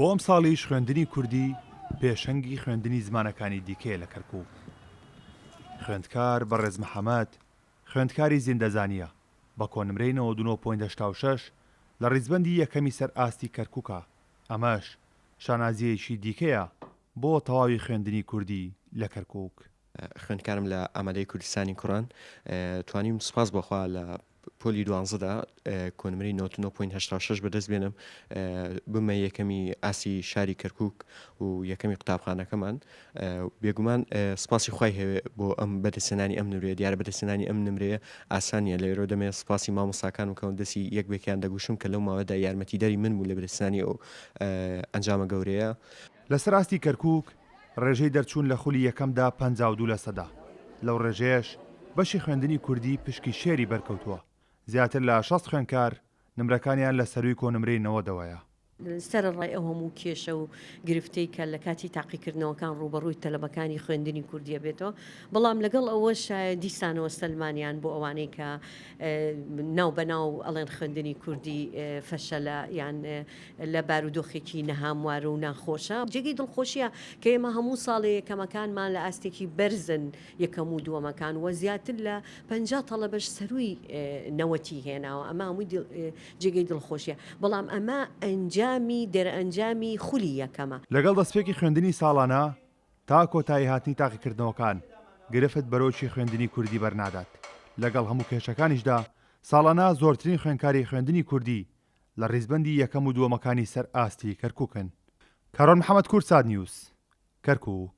بۆ ئەمساڵیش خوێندنی کوردی پێشەنگی خوێندنی زمانەکانی دیکەیە لە کەرکووک. خوێندکار بەڕێز محەمەد خوێندکاری زیندەزانییە، بە کۆنمرەی 99 point 86 لە ڕیزبەندی یەکەمی سەر ئاستی کەرکووکە، ئەمەش شانازییەکی دیکەیە بۆ تەواوی خوێندنی کوردی لە کەرکووک. خوێندکارم لە ئامادەی کوردستانی کوڕان توانیم سوپاس بۆ خوا لە پۆلی دوانزەدا کۆنمرەی 99.86 بەدەست بێنم بمە یەکەمی ئاسی شاری کەرکک و یەکەمی قوتابخانەکەمان بێگومان سپاسی خی هەوێ بۆ ئەم بەدەستێنانی ئەم نمرەیە دیارە بەدەستێنانی ئەم نمرەیە ئاسانیە لێرەوە دەمێ سپاسی مامۆساکان بکەم دەستی یەک بێکیان دەگوشم کە لەو ماوەدا یارمەتیدەری من بوو لە بەدەستێنانی ئەو ئەنجامە گەورەیە. لەسەر ئاستی کەرکوک ڕێژەی دەرچوون لە خولی یەکەمدا 52 لەسەدا، لەو ڕێژەیەش بەشی خوێندنی کوردی پشکی شێری بەرکەوتووە، زیاتر لە 60 خوێندکار نمرەکانیان لە سەرووی کۆنمرەی نەوەدەوەیە. سەرەڕای ئەو هەموو کێشە و گرفتەی کە لە کاتی تاقیکردنەوەکان ڕووبەڕووی تەلەبەکانی خوێندنی کوردی ئەبێتەوە، بەڵام لەگەڵ ئەوەش دیسانەوە سەلمانیان بۆ ئەوانەی کە ناو بە ناو ئەڵێن خوێندنی کوردی فەشەلە یان لە بارودۆخێکی نەهاموار و ناخۆشە، جێگەی دڵخۆشیە کە ئێمە هەموو ساڵێ یەکەمەکانمان لە ئاستێکی بەرزن یەکەم و دووەمەکان و زیاتر لە 50 تەڵەبەش سەرووی نەوەتی هێناوە ئەمە هەمووی جێگەی دڵخۆشیە بەڵام ئەمە ئەنجامی دەرئەنجامی خولی یەکەمە. لەگەڵ دەستپێکی خوێندنی ساڵانە تا کۆتایی هاتنی تاقیکردنەوەکان گرفت بەرۆکی خوێندنی کوردی بەرنادات، لەگەڵ هەموو کێشەکانیشدا ساڵانە زۆرترین خوێندکاری خوێندنی کوردی لە ڕیزبەندی یەکەم و دووەمەکانی سەر ئاستی کەرکوکن. کاروان محەمەد کوردسات نیوز، کەرکوک.